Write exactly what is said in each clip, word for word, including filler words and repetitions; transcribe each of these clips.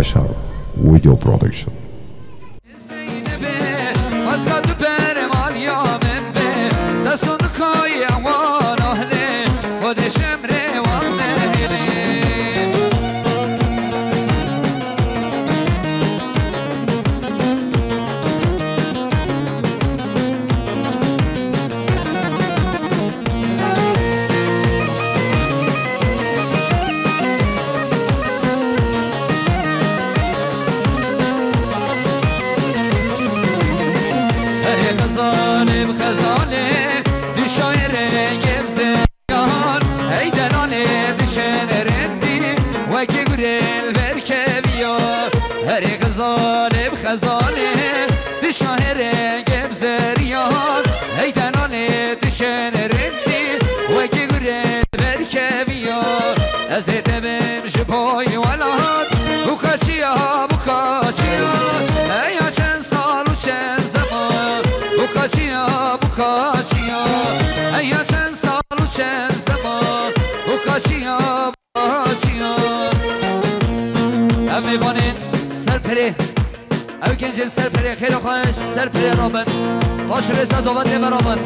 Şar Video Production. Herê xezalê bi xezalê, dişayê rengê bi zeriyan, hey delalê dişên rindî, wekî gurê li ber keviya. Herê xezalê bi xezalê, dişayê rengê bi zeriyan, hey delalê dişên rindî, wekî gurê li ber keviya. Ez ê tevim ji boy welat, bu kaçiya, bu kaçiya, eya çend sal û çend zeman, bu kaçiya, bu kaçiya, eya çend sal û çend zeman, bu kaçiya, bu kaçiya. Em mêvanên ser perê, ew gencên ser perê, xêra xwe ser perê rabin. Baş rêza dawetê me rabin.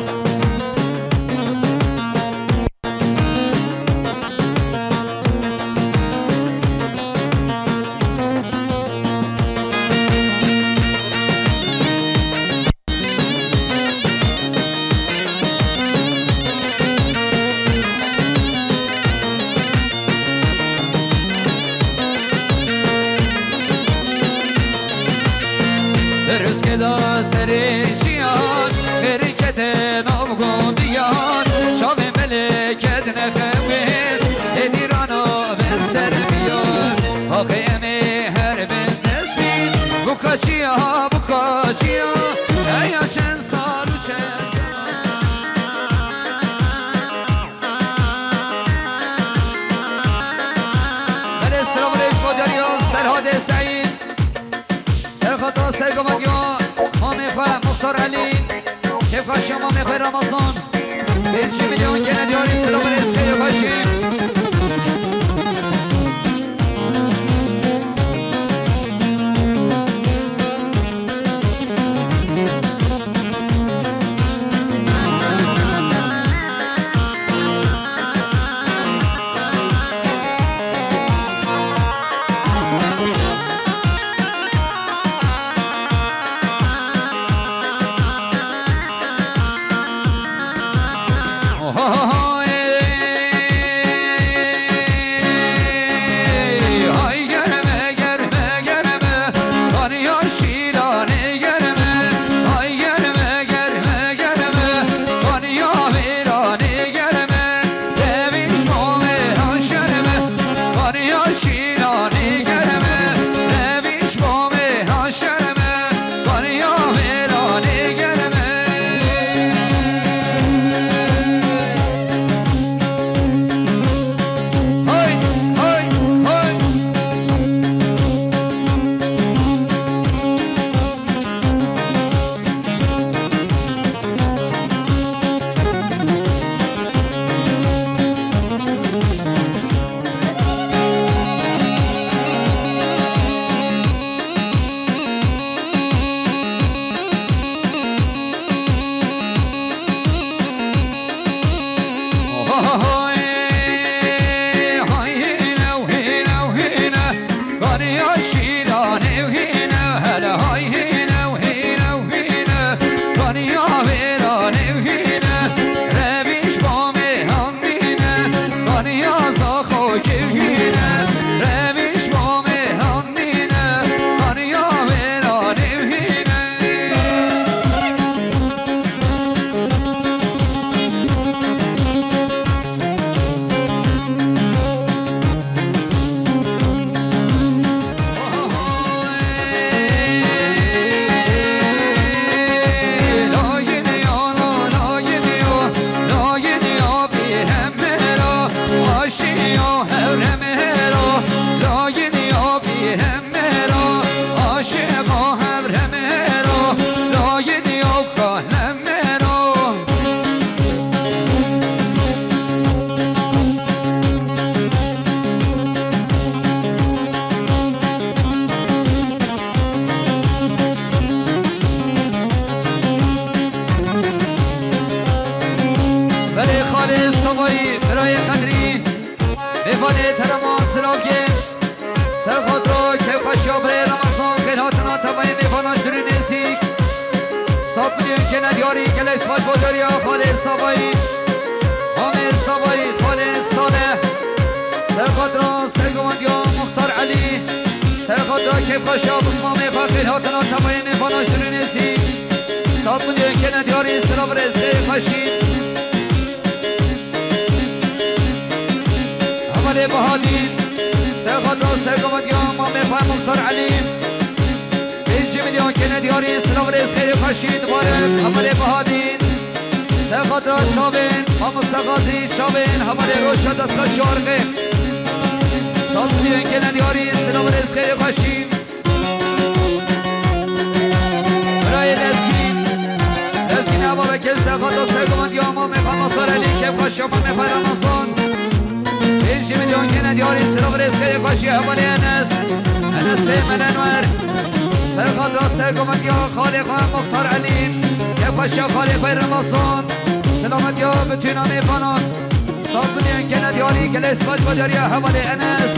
Rizkê da serê çiyan, xêrî kete nav gondiyan, çavê meleket nexewê, êdî rana vek ser biyan. Axê em ê her bin dest bin, bu kaçiya, bu kaçiya, eya çend sal û çend zeman. Belê, selam û rêz bo deriya Serhadê Seîd. Serxata sergavadiya mamê xwe Muxtar Elî, kêfxweşiya mamê xwe Ramazan. Pêncî milyon gene diyarî selam û rêz xêrê xweşî. Sat milyon kene diyarî, gelek spas bo deriya xalê Savayî, mamê Savayî, xalê Saleh. Serxatra sergovendiya Muxtar Elî, serxatra kêfxweşa bi mamê xwe xêr hatina temayê mêvana şirînê zî. Sat milyon kene diyarî, silav rêz xêr xweşî. Hevalê Bahadîn, serxatra sergovendiya mamê xwe Muxtar Elî. Pêncî milyon kene diyarî, silav rêz xêrê xweşî dibarin. Hevalê Bahadîn, serxatra çavên, mamoste Xazî çavên, hevalê Roşa destxweş şarqê. Sat milyon kene diyarî, silav rêz xêrê xweşî. Birayê Lezgîn, Lezgîn ava vekir serxata sergovendiya mamê xwe Muxtar Elî, kêfxweşa mamê xwe Remezan. Pêncî milyon kene diyarî, silav rêz xêrê xweşî hevalê Enes. Enesê Menenwer. Serxatra sergovendiya xalê xwe Muxtar Elî, kêfxweşa xalê xwe Remezan. Silametiya bitûna mêvanan. Sat milyon kene diyarî, gelek spas bo deriya hevalê Enes.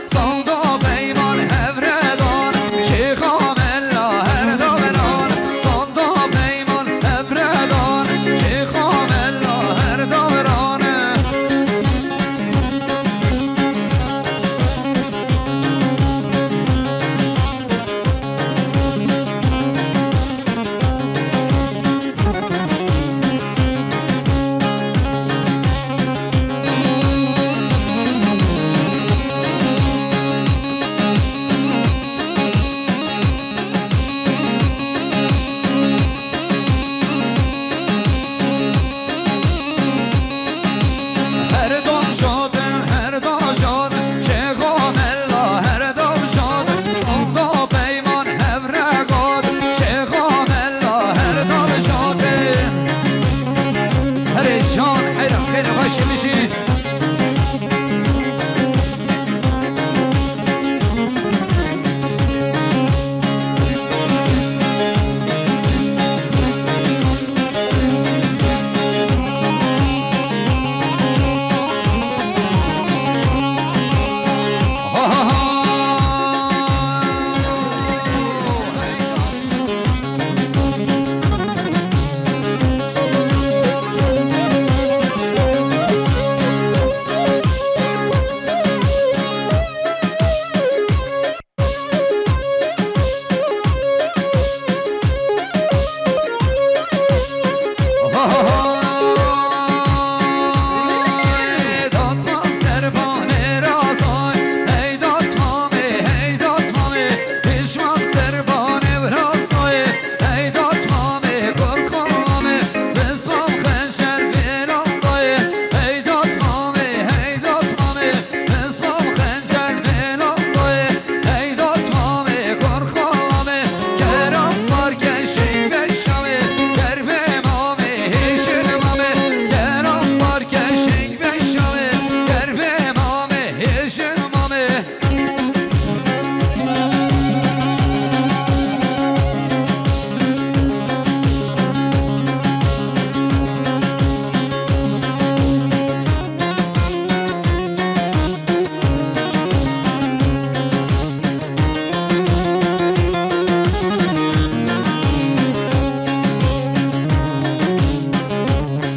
Sanda peyman hevredan, şêxa mela her daveran. Sanda peyman hevredan, şêxa mela her daveran. Her dam şad, her dam şad, şêxa mela her dam şad. Onda peyman hevregan, şêxa mela her dam şad. Herê can, heyran, xêr xweş bişî.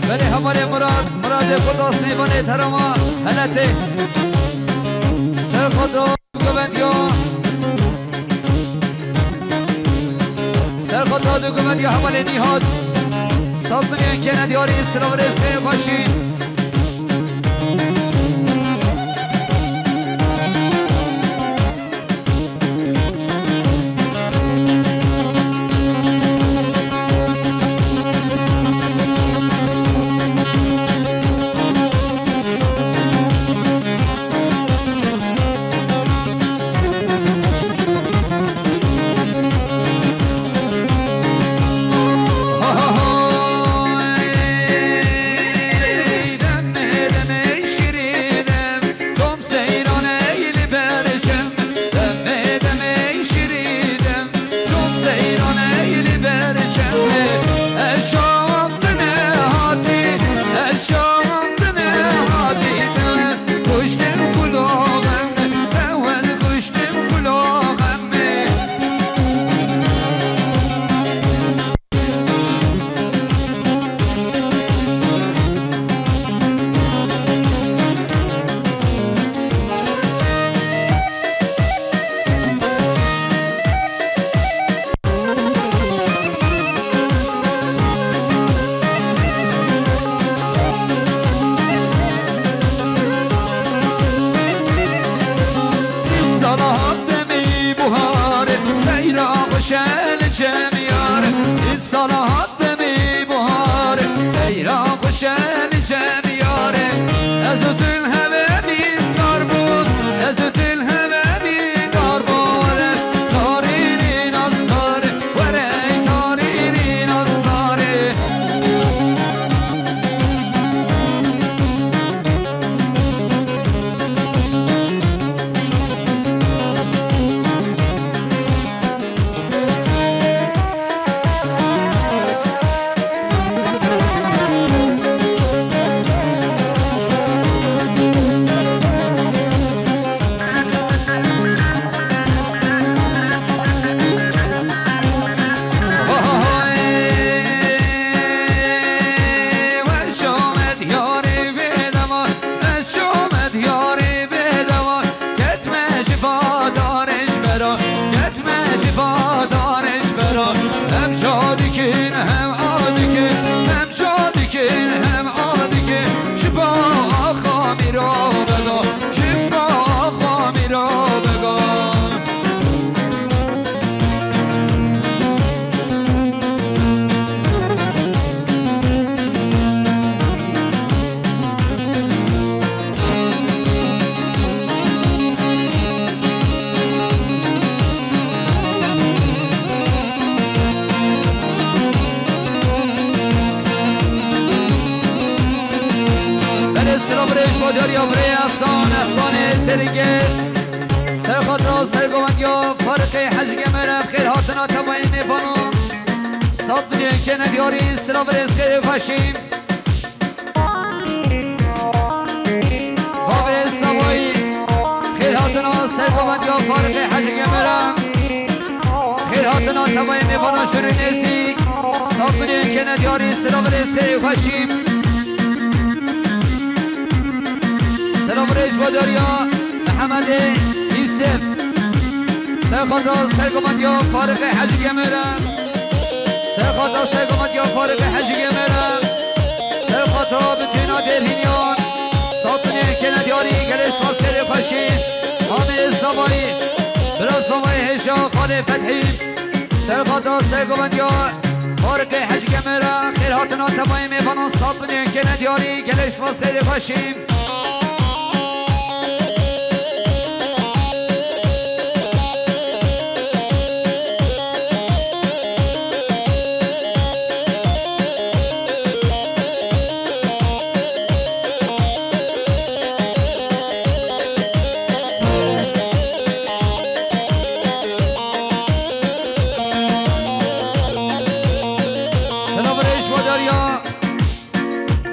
Belê hevalê Murad, Muradê Kurdas mêvanê terama heletê. Serxatra Guvendiya. Serxatra du guvendiya hevalê Nîhat. Saz milyon kene diyarî, silav rêz xêr xweşî. Şen şen yarê, ez û tu hemê bîn kar bûn, ez û tu hemê bîn kar bûn, were, tarîrî nastarê, were, tarîrî nastarê. Ketme ji vadarê ji bera, ketme ji vadarê ji bera. Hem ca dikin, hem a dikin, hem ca dikin, hem a dikin. Ji ba axa mîra vega, ji ba axa mîra vega. Belê silav rêj bo diyariya birê Esan, Esanê Zêrîngê. Ser xatira sergovendiya Farqê Hecî Gemer em xêr hatina tevayê mêvanan. Sat milyon kene diyarî silav rêz xêr xweşî. Bavê Savayî, xêr hatina sergovendiya Farqê Hecî Gemera. Xêr hatina tevayê mêvana ji nêzîk. Sat milyon kene diyarî, silav rêz xêr xweşî. Silav rêj bo diyariya Mihemedê Yûsif. Ser xatira sergovendiya Farqê Hecî Gemera. Ser xatira sergovendiya Farqê Hecî Gemera. Ser xatira bitîna Dêrhîniyan. Sat milyon kene diyarî, gelê spas xêrê xweşî. Amê Zavayî. Bira Zavayî hêja xalê Fethî. Ser xatira sergovendiya Farqê Hecî Gemera. Xêr hatina tevayê mêvanan, sat milyon kene diyarî, gelê spas xêrê xweşî. Silav rêj bo diyariya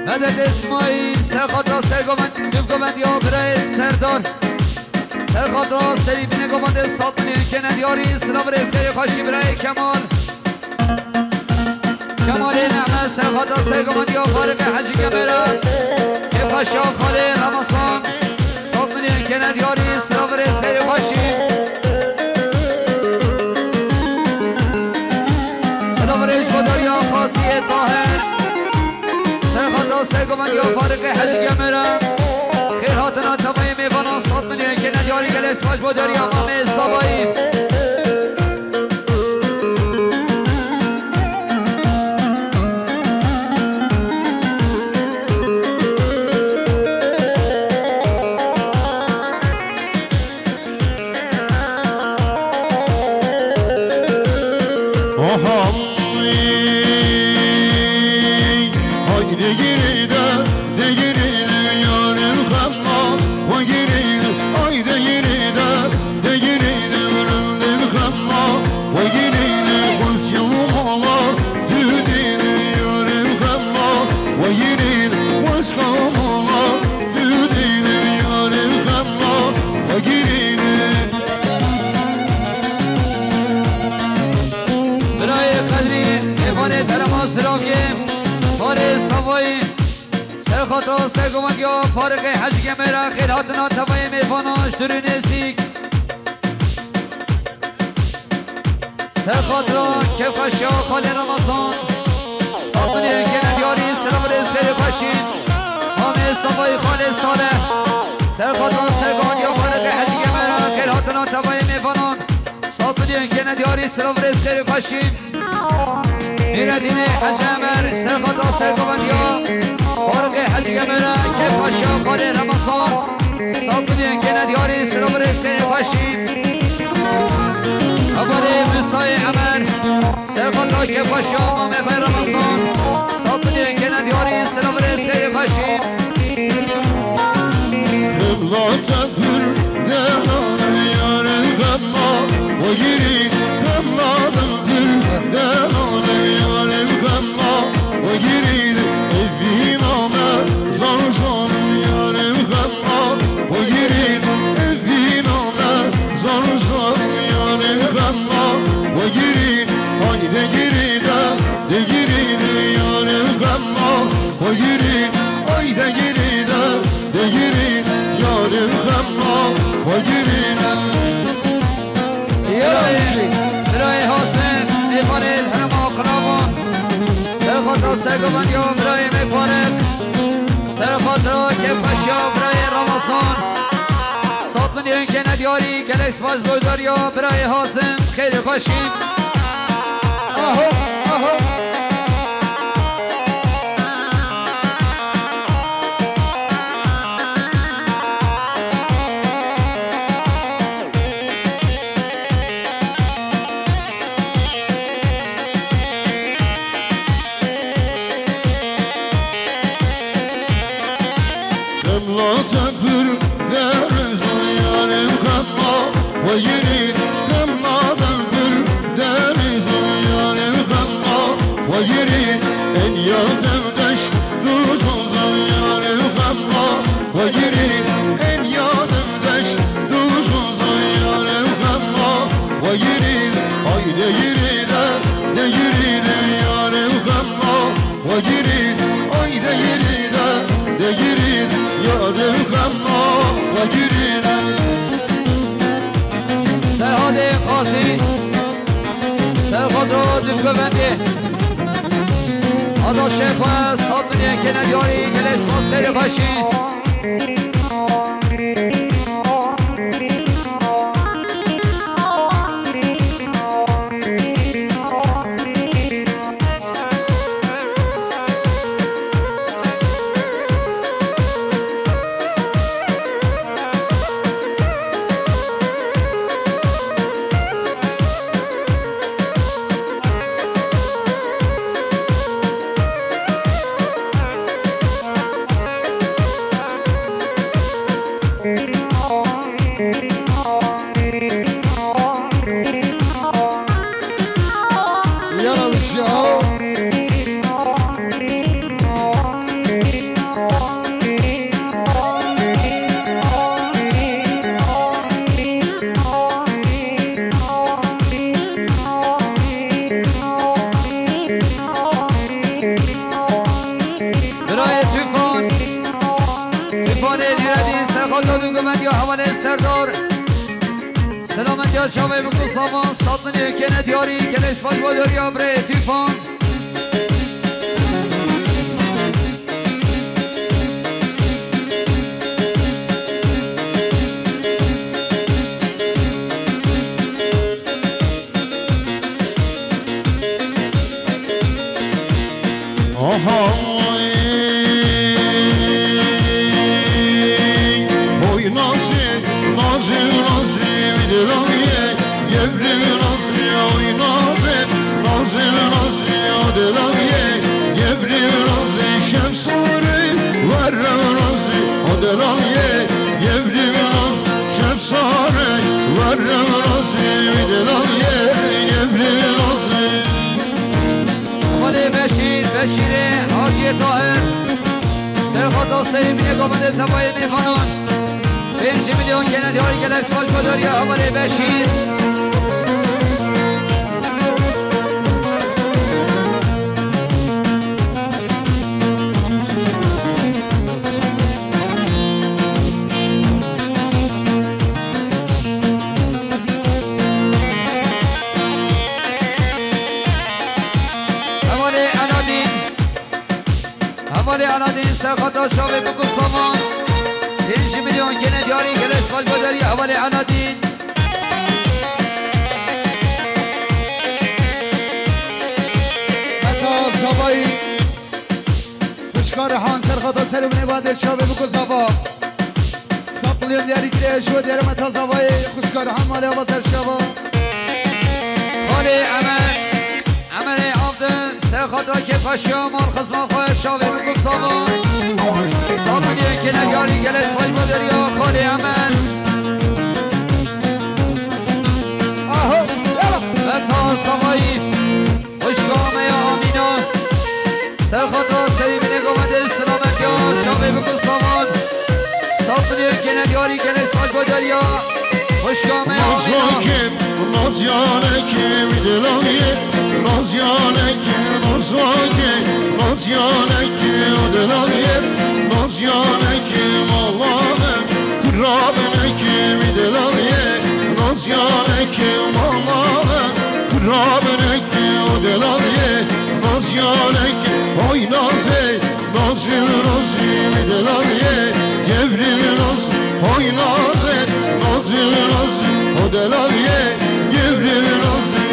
Medet Îsmaîl, ser xatira sergovend-, nûvgovendiya birayê Serdar. Ser xatira serî binê govendê sat milyon kene diyarî, silav rêz xêrê xweşî birayê Kemal. Kemalê Nehmet, ser xatira sergovendiya Farqê Hecî Gemera. Kêfxweşiya xalê Ramazan. Sat milyon kene diyarî, silav rêz xêrê xweşî. Silav rêj bo diyariya Qaziyê Tahir. Ser xatira sergovendiya Farqê Hecî Gemera. Xêr hatina tevayê mêvanan, sat milyon kene diyarî, gelê spas bo diyariya Mamê Zavayî. Aha. Ay, degirê de, degirê de, yarim xemma, xwe girê de, ay, degirê de, degirê de, yarim xemma, xwe girê de, xwez ya mala, dudê de, yarim xemma, xwe girê de, xwez ka mala, dudê de, yarim xemma, xwe girê de. Birayê Qedrî, mêvanê terema Siraviyê, Xalê Savayî, ser xatira sergovendiya Farqê Hecî Gemera, xêr hatina tevayê mêvanan ji dûr û nêzîk. Ser xatira kêfxweşiya Xalê Ramazan. Sat milyon kene diyarî, silav rêz xêrê xweşî. Amê Savayî Xalê Saleh. Ser xatira sergovendiya Farqê Hecî Gemera, xêr hatina tevayê mêvanan. Sat milyon kene diyarî, silav rêz xêrê xweşî. Nûredînê Hecî Emer, ser xatira sergovendiya Sat milyon kene diyarî, sira birêz xeyrê xweşî. Hevalê Musayê Emer, serxatra kêfxweşiya mamê xwe Remezan. Sat milyon kene diyarî, sira birêz xeyrê xweşî. Xemla tepir dena yarê xemla, o girî xemla tepir dena yarê xemla, o girî evîna me zan zan yarê xemla. Wegirî evîna me, zar zar yarê xemma. Wegirî, ay de girî de, de girî de yarê xemma. Wegirî, ay de girî de, de girî de yarê xemma. Wegirî de. Birayê, birayê Hasim, mêvanê herema Qiravan. Serxata sergovendiya birayê me Farek. Serxatra kêfxweşiya birayê Ramazan. Sat milyon kene diyarî, gelek spas bo dariya birayê Hasim, xêrê xweşî. Aho, aho. Xemla tepir deriz yarê xemma, wegirî xemla tepir deriz yarê xemma, wegirî en ya tevdeş duzuz yarê xemma, wegirî en ya tevdeş duzuz yarê xemma, wegirî ay de girî de, de girî de yarê xemma. Wegirî, ay de girî de, de girî de, yarê xemma, wegirî de. Serhadê Qasî, Serhadra Dûvgovendê, Azad Şêxwe, sat milyon kene diyarî, gelek spas xêrê xweşî. Birayê Tufan, Tufanê Nîredîn, serxala Dûvgovendiya hevalê Serdar. Selametiya çavê biku savan, sat milyon kene diyarî, gelek spas bo dariya birayê Tufan. Aha, oy, oy, nazlı, nazlı, nazlı, bir de lan ye, yevrim nazlı, oy, nazlı, nazlı, nazlı, o de lan ye, yevrim nazlı, şemsarı, verrem nazlı, o de lan ye, yevrim nazlı, şemsarı, verrem nazlı, bir de lan ye, yevrim nazlı. Hevalê Beşîr, Beşîrê Haciyê Tahir. Serxata Seyî Binê Govendê tevayê mêvanan. Pênc milyon kene diyarî, gelek spas bo dariya hevalê Beşîr. Hevalê Eladîn. Hevalê Eladîn serxata çavê biku savan. Pênc milyon kene diyarî, gelek spas bo dariya hevalê Eladîn. Heta zavayî. Xwişka Rehan serxata ser û binê badê çavê biku zava. Sat Milyon diyarî kire, ji bo diyarê me tazavayê, xwişka Rehan malê ava ser şeva. Xalê Emer, Emerê Avdin, ser xatra kêfxweşiya mal xizma xwe, çavê min ku savan. Sat milyon kêne diyarî, gelek spas bo deriya, xalê Emer. Aho, yala. Ve ta savayî. Xwişka me ya Amîna. Ser xatra serî binê govendê silamet ya çavê bikin savan. Sat milyon kêne diyarî, gelek spas bo deriya. Xwişka me ya Amîna. Nazanke, nazyaneke, wî delaliyê. Nazyaneke, nazanke, nazyaneke, o delaliyê. Nazyaneke, mala me, kura bineke, wî delaliyê. Nazyaneke, mala me, kura bineke, o delaliyê. Nazyaneke, oy nazê, nazil nazî, wî delaliyê. Gevril naz, oy nazê, nazil nazî, o delaliyê. Gevril nazî.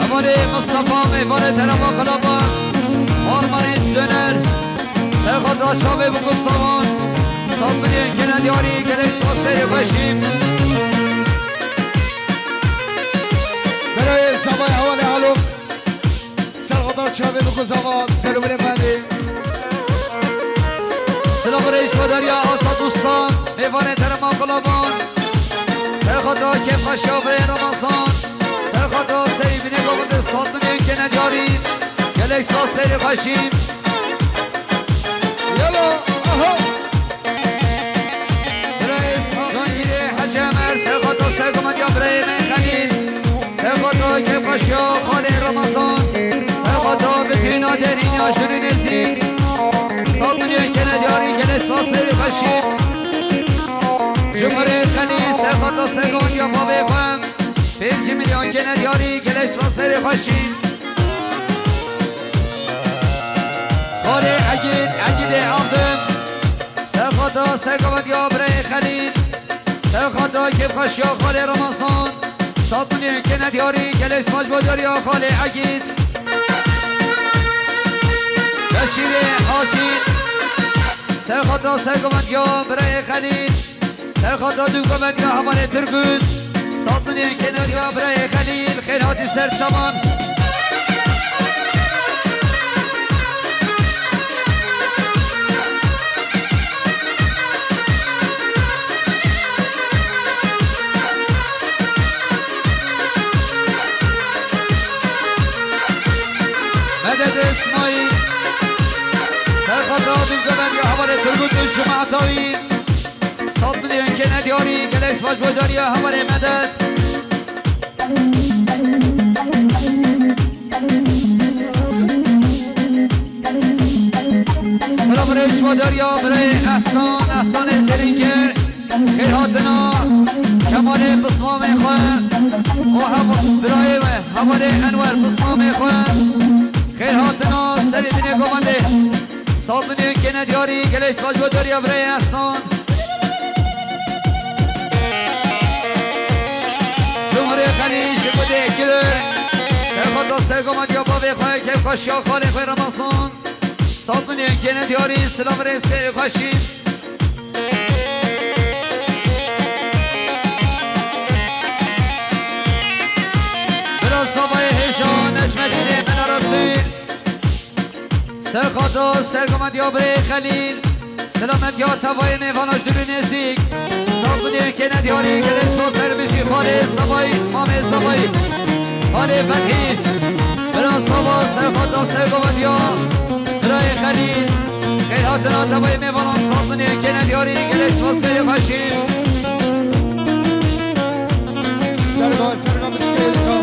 Hevalê Mustafa, mêvanê terema Qilaba, Marmarîs Döner. Ser xatra çavê bikin savan. Sat milyon kêne diyarî, gelek spas xêrê xweşî. Berayê Zavay Hevalê Alok. Ser xatra çavê bikin savan. Selamünê bendê. Silav rêj bo deriya Asa Dustan. Mêvanê terema Qulaban. Ser xatra kêfxweşiya vê Ramazan. Ser xatra serî binê govindê sat milyon kêne diyarî. Gelek spas xêrê xweşî. Yala, aha. Birayê Sazangirê Hecî Emer, ser xata sergomendiya birayê me Xelîl. Ser xata kêfxweşiya xalê Ramazan. Ser xata bitîna derîn ya jin û nêzîk. Sat milyon kêne diyarî, gelek spas xêrê xweşî. Cumhurê Xelîl, ser xata sergomendiya bavê xwe. Pêncî milyon kêne diyarî, gelek spas xêrê xweşî. Xalê Egîd, Egîdê Avdin. Ser xatra sergovendiya birayê Xelîl. Ser xatra kêfxweşiya xalê Ramazan. Sat milyon kêne diyarî, gelek spas bo diyariya xalê Egîd. Beşîrê Hacî. Ser xatra sergovendiya birayê Xelîl. Ser xata dû govend ya hevalê Turgut. Sat milyon kêne diya birayê Xelîl. Xêr hatî ser çavan. Medet Îsmaîl. Ser xata dû govend ya hevalê Turgut û cemaeta wî. Sat milyon kêne diyarî, gelek spas bo dariya hevalê Medet. Silav rêj bo dariya birayê Ehsan, Ehsanê Zêrînkir. Xêr hatina Kemalê pismamê xwe. O hev-, birayê we, hevalê Enwer pismamê xwe. Xêr hatina serê dinê govendê. Sat milyon kêne diyarî, gelek spas bo dariya birayê Ehsan. Cumhurê Xelîl ji Gudê Kilo. Ser xata sergovendiya bavê xwe, kêfxweşiya xalê xwe Ramazan. Sat milyon kêne diyarî, silav rêz xêrê xweşî. Bira Savayê Hêja, Necmedînê Mela Resûl. Ser xata sergovendiya birê Xelîl. Silametiya tevayê mêvana ji dûr û nêzîk. Sat milyon kêne diyarî, gelek spas ser bijî xalê Savayî, mamê Savayî. Xalê Fethî. Bira Sava, ser xata sergovendiya birayê Xelîl. Xêr hatina tevayê mêvanan, sat milyon kêne diyarî, gelek spas xêrê xweşî. Serga, serga biçikê dika.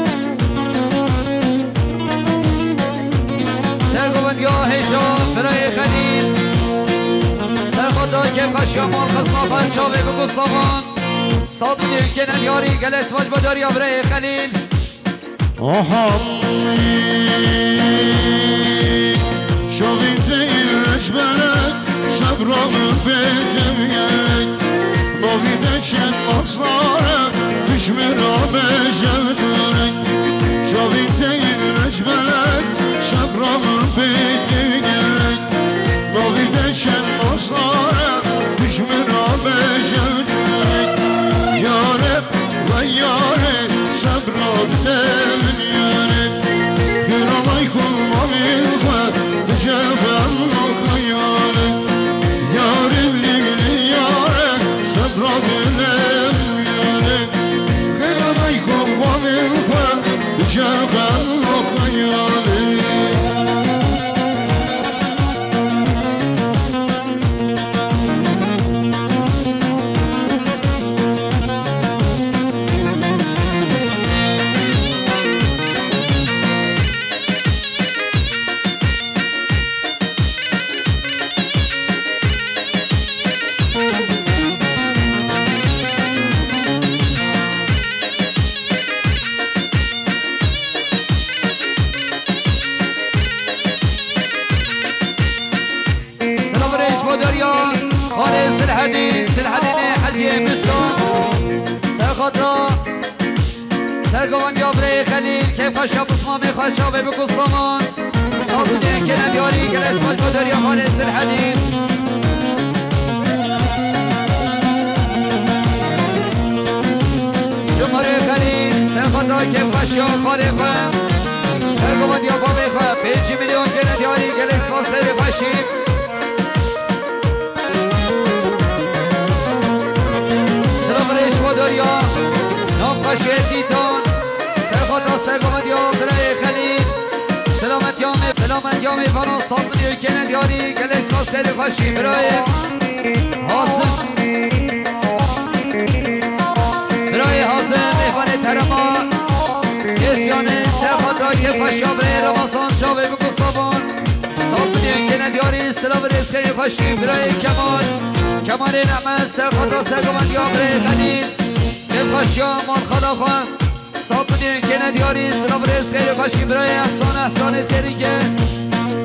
Sergovendiya Hêja, birayê Xelîl. Ser xata kêfxweşiya mal xizma xwe, çavê bikin savan. Sat milyon kêne diyarî, gelek spas bo dariya birayê Xelîl. Aha. Şovîn değil reçberek, şevranı bezevgerek. Novî deşet maslarek, düşmüra bezevgerek. Şovîn değil reçberek, şevranı bezevgerek. Novî deşet maslarek, düşmüra bezevgerek. Silhedînê Heciyê Misa. Serxatra Sergovan ya birayê Xelîl, keyfxweşa pismamê xwe çavê biku saman. Sazûnê kene diyarî, gelek spas bo derya xalê Silhedîn. Cumarê Xelîl, serxatra keyfxweşiya xalê xwe. Sergovan ya bavê xwe, pêncî milyon kene diyarî, gelek spas serê xweşî. Silav rêş bo derya, navxweşê dîtan, serxata sergovan ya birayê Xelîl. Selamet ya me, selamet ya me, vana sazûnê kene diyarî, gelek spas serê xweşî birayê. Hazim. Birayê Hazim, mêvanê terema. Kêsyanê serxatra keyfxweşiya birayê Ramazan çavê biku savan. Sazûnê kene diyarî, silav rêzkeyê xweşî birayê Kemal. Kemalê Rehmet, serxatra sergovan ya birayê Xelîl. Keyfxweşiya malxala xwe. Sazûnê kene diyarî, silav rêzkeyê xweşî birayê Ehsan, Ehsanê Serîke.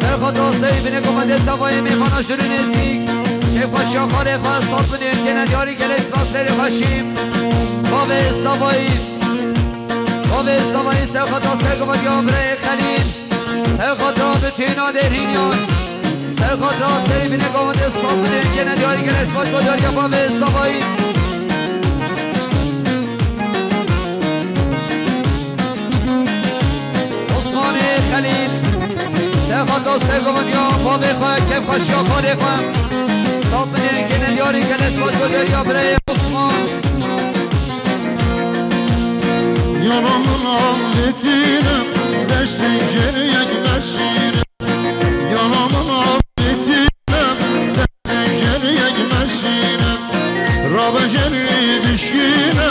Serxatra sey binê komedê tavayê mêvana jûrî nêzîk. Keyfxweşiya xalê xwe, sazûnê kene diyarî, gelek spas serê xweşî. Bavê Savayî. Bavê Savayî serxatra sergovan ya birayê Xelîl. Serxatra bitîna dêrhînyan. Serxatra serê binê govendê sazûnê kene diyarî, gelek spas bo derya bavê Savayî. Osmanê Xelîl. Serxatra sergovan ya bavê xwe, keyfxweşiya xalê xwe. Sazûnê kene diyarî, gelek spas bo derya birayê Osman. Yana min avêtîne, deştê jêr yek meşîne. Yana min avêtîne, deştê jêr yek meşîne. Rabe jêrî bişkîne,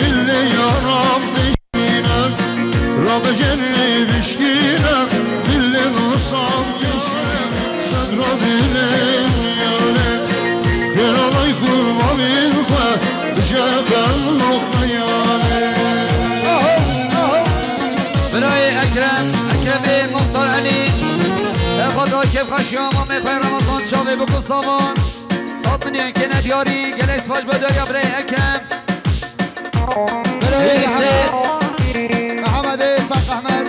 billê yaran bişkîne. Rabe jêrî bişkîne, billê nusan bişkîne. Sedra dilê yare, pêralay kurbanê xwe, bije xello xeyalê. Birayê Ekrem, Ekremê Muxtar Elî. Serxatra keyfxweşiya mamê xwe Ramazan çavê biku savan. Sazûnê kene diyarî, gelek spas bo derya birayê Ekrem. Birayê Hêrîsê. Mehemedê Fek Ehmed.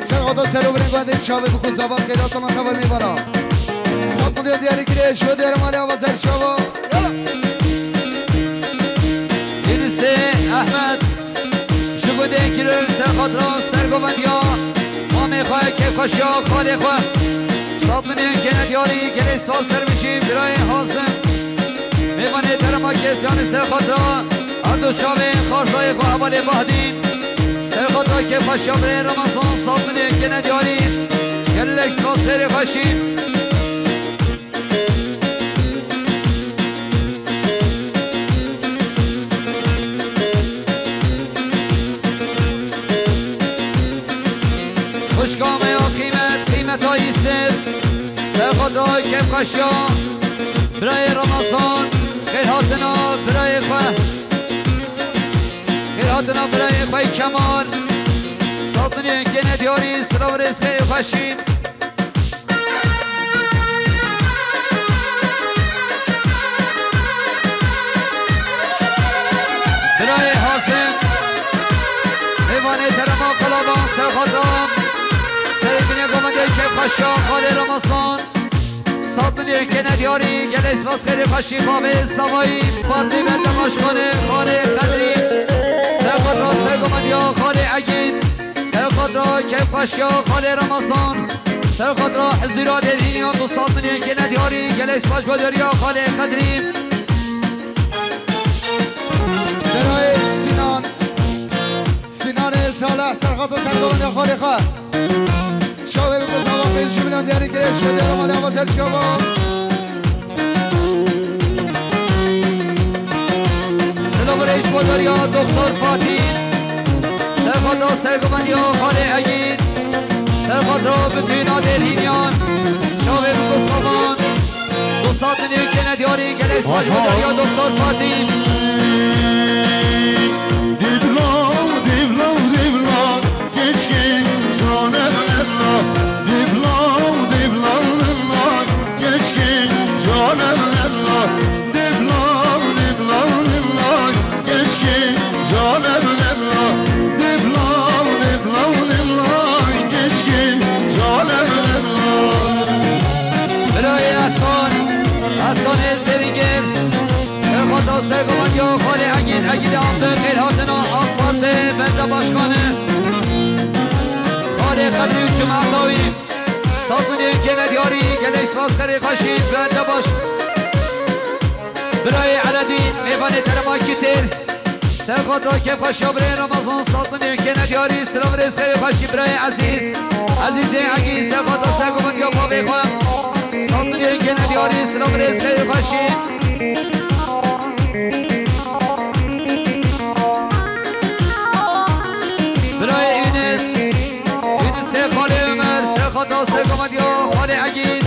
Serxatra serê binê govendê çavê biku savan, xeyratana xeber mêvana. Sazûnê diyarî girê, ji bo diyarê malê ava ser çava. Yala. Hêrîsê Ehmed. Ji bo dê kirin serxatra sergovendiya mamê xwe, keyfxweşiya xalê xwe. Sazûnê kene diyarî, gelek spas ser bijî birayê Hazim. Mêvanê terema kêsyanê serxatra her du çavên xarzayê xwe hevalê Bahdîn. Serxatra keyfxweşiya birayê Ramazan, sazûnê kene diyarî, gelek spas serê xweşî. Xwişka me ya qîmet, qîmeta Yîsif. Serxatra keyfxweşiya birayê Ramazan. Xêrhatina birayê xwe. Xêrhatina birayê xwe Kemal. Sazûnê kene diyarî, silav rêz xêr xweşî. Birayê Hasim, mêvanê terema Qalaban, serxatra serê binê govendê keyfxweşiya xalê Ramazan. Sazûnê kene diyarî, gelek spas xêrê xweşî bavê Savayî, partî berdemaşxanê xalê Qedrî. Serxatra sergovendiya xalê Egîd. Serxatra keyfxweşiya xalê Ramazan. Serxatra hizîra dêrhîniya du sazûnê kene diyarî, gelek spas bo deriya xalê Qedrî. Birayê Sînan, Sînanê Salih, serxatra sergovendiya xalê xwe. Çavê biku savan, pêncî milyon diyarî girê, ji bo diyarê malê ava ser çava. Silav rêz bo deriya Doktor Fatî. Serxatra sergovendiya xalê Egîd. Serxatra bitîna dêrhîniyan. Çavê biku savan. Du sazûnê kene diyarî, gelek spas bo deriya Doktor Fatî. Dîvla, dîvla, dîvla. Keçkê jane lella, dîvla, dîvla lella, keçkê jane lella. Sonê Sêringê, serxwata sergovendiya Xalê Egîd, Egîd Abdê, xêrhatina AK Partî, bende başkanê. Xalê Qedrî û Çim Etawî, sazûnê kêne diyarî, gelek spas xêrê xweşî, bende baş. Birayê Eledî, mêvanê terema Kitêr. Serxwata kêfxweşiya birayê Ramazan, sazûnê kêne diyarî, silav rêz xêrê xweşî birayê Ezîz. Ezîzê Egîd, serxwata sergovendiya bavê xwe. Sazûnê kêne diyarî, silav rêz xêrê xweşî. Birayê Yûnis, Yûnisê Xalê Omer, serxwata sergovendiya Xalê Egîd.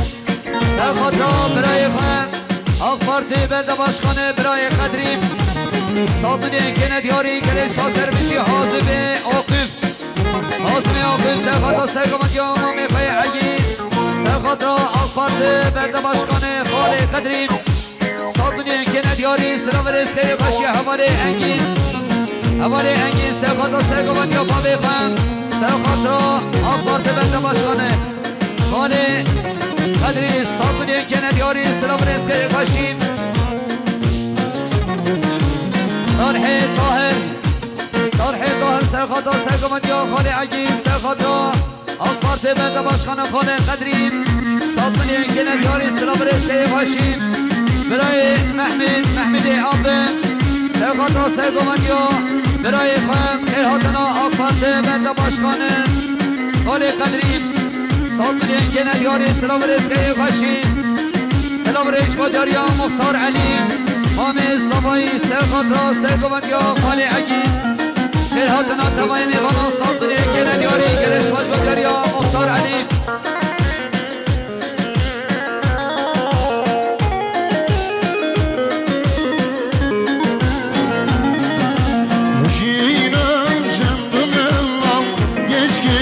Serxwata birayê xwe, AK Partî bende başkanê birayê Qedrî. Sazûnê kêne diyarî, gelek spas ser bijî Hazimê Aqif. Hazimê Aqif, serxwata sergovendiya mamê xwe yê Egîd. Serxwata AK Partî bende başkanê Xalê Qedrî. Sazûnê kêne diyarî, silav rêz xêrê xweşî hevalê Engîn. Hevalê Engîn, serxwata sergovendiya bavê xwe. Serxwata AK Partî bende başkanê. Xalê Qedrî, sazûnê kêne diyarî, silav rêz xêrê xweşî. Salhê Tahir, Salhê Tahir, serxwata sergovendiya Xalê Egîd, serxwata AK Partî bende başkanê Xalê Qedrî, sazûnê kêne diyarî, silav rêz xêrê xweşî. Birayê Mehmîd, Mehmîdê Abdê, serxwata sergovendiya birayê xwe, xêrhatina AK Partî bende başkanê Xalê Qedrî. Sazûnê kêne diyarî, silav rêz xêrê xweşî. Silav rêz bo diyariya Muxtar Elî. Mamê Savayî, serxwata sergovendiya Xalê Egîd. Xêrhatina tevayê mêvana, sazûnê kêne diyarî, gelek spas bo diyariya Muxtar Elî. Jîna cem dimela, geçkî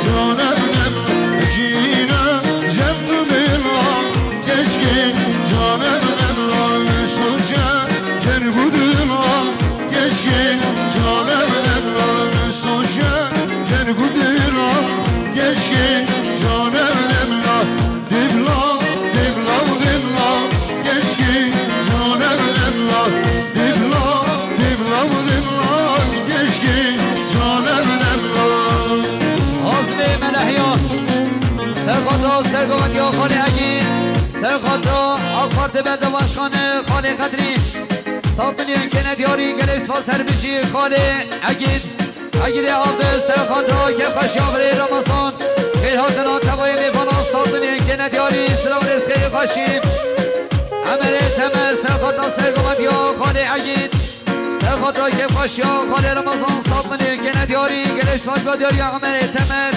canê min. Jîna cem dimela, geçkî canê min. Soje cengu dila, geçkî canê min. Soje cengu dila, geçkî canê min. Dimla, dimla, dimla, geçkî canê min, dimla. Dimla, dimla, dimla, geçkî canê min, dimla. Azmê Melehiya, serxwata sergovendiya Xalê Egîd, serxwata AK Partî bende başkanê Xalê Qedrî. Sazûnê kêne diyarî, gelek spas ser bijî Xalê Egîd. Egîdê Abdê, serxwata kêfxweşiya birê Ramazan. Xêrhatina tevayê mêvana, sazûnê kêne diyarî, silav rêz xêrê xweşî. Emerê Temer, serxwata sergovendiya Xalê Egîd. Serxwata kêfxweşiya Xalê Ramazan, sazûnê kêne diyarî, gelek spas bo diyariya Emerê Temer.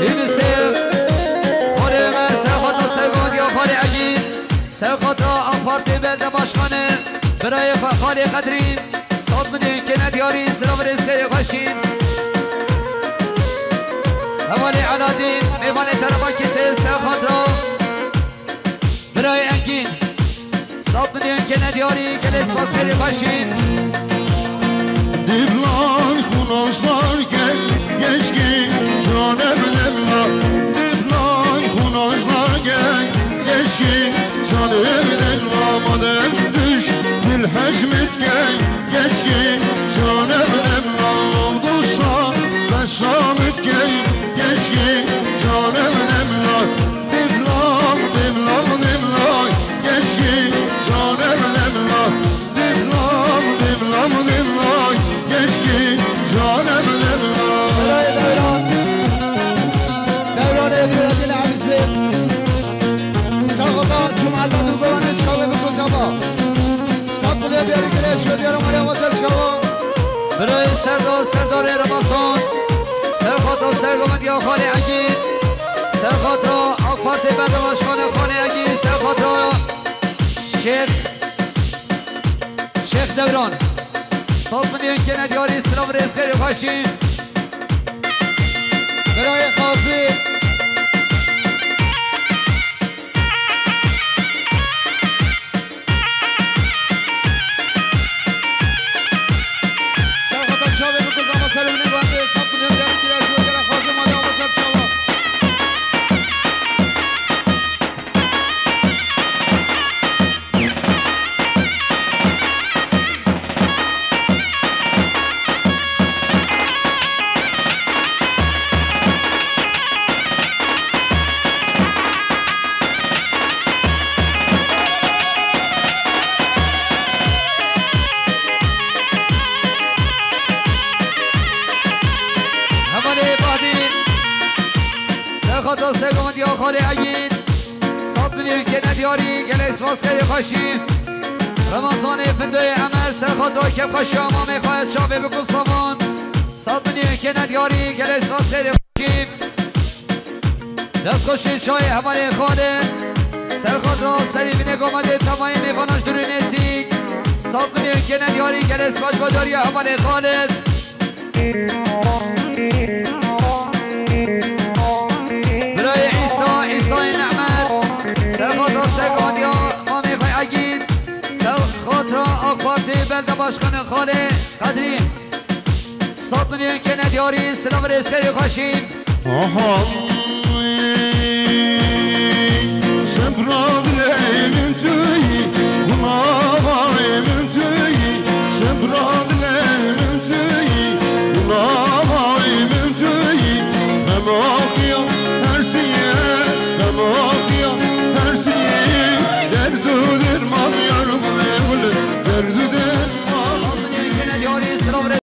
Yûnisê Xalê Omer, serxwata sergovendiya Xalê Egîd. Serxwata AK Partî belde başkanê birayê xwe Xalê Qedrî. Sazûnê kêne diyarî, silav rêz xêrê xweşî. Hevalê Eladîn, mêvanê terema Kitêr, serxwata birayê Engîn. Sazûnê kêne diyarî, gelek spas xêrê xweşî. Dimlay xunozlar gel, geçkî canê min, dimla. Dimlay xunozlar gel, geçkî canê min, dimla. Madem düş, dil hecmit gel, geçkî canê min, dimla. Dosta besamit gel, geçkî canê min, dimla. Dimla, dimla, dimla, geçkî canê min, dimla. Dimla, dimla, dimla, geçkî canê min, dimla. Birayê Dewran, Dewranê Nureddin Emîzê. Serxwata Çumhurda Dûgoranê şavê bi kocaba. Sat bide diyarî kire, şo diyara Meryem Atel şava. Birayê Serdar, Serdarê Ramazan. Serxwata sergovendiya Xalê Egîd. Serxwata AK Partî bende başkanê Xalê Egîd. Serxwata Şêx Şêx Dewran. Sazûnê kêne diyarî, silav rêz xêrê xweşî. Birayê Qazî. Serxwata çavê bikul dama ser û nêvandê, sazûnê kêne diyarî, silav rêz xêrê xweşî, Qazî Malê Abaser çava. Kene diyarî gelek spas xêrê xweşî. Remezanê Findoyê Emer ser xwe da kef xweşiya mamê xwe çavê bikin savan. Sed milyon kene diyarî gelek spas xêrê xweşî. Dest xweşî çayê hevalê Xalid. Ser xwe da serî binê gomadê temayê mêvana ji dûr û nêzîk. Sed milyon kene diyarî gelek spas badariya hevalê Xalid. Birayê Îsa, Îsayê Ne'met. Ser xatra sergatiya mamê xwe Egîd. Ser xatra AK Partî belde başkanê Xalê Qedrî. Sed milyon kene diyarî, silav rêzkerê xweşî. Aha. Şefra birê min tu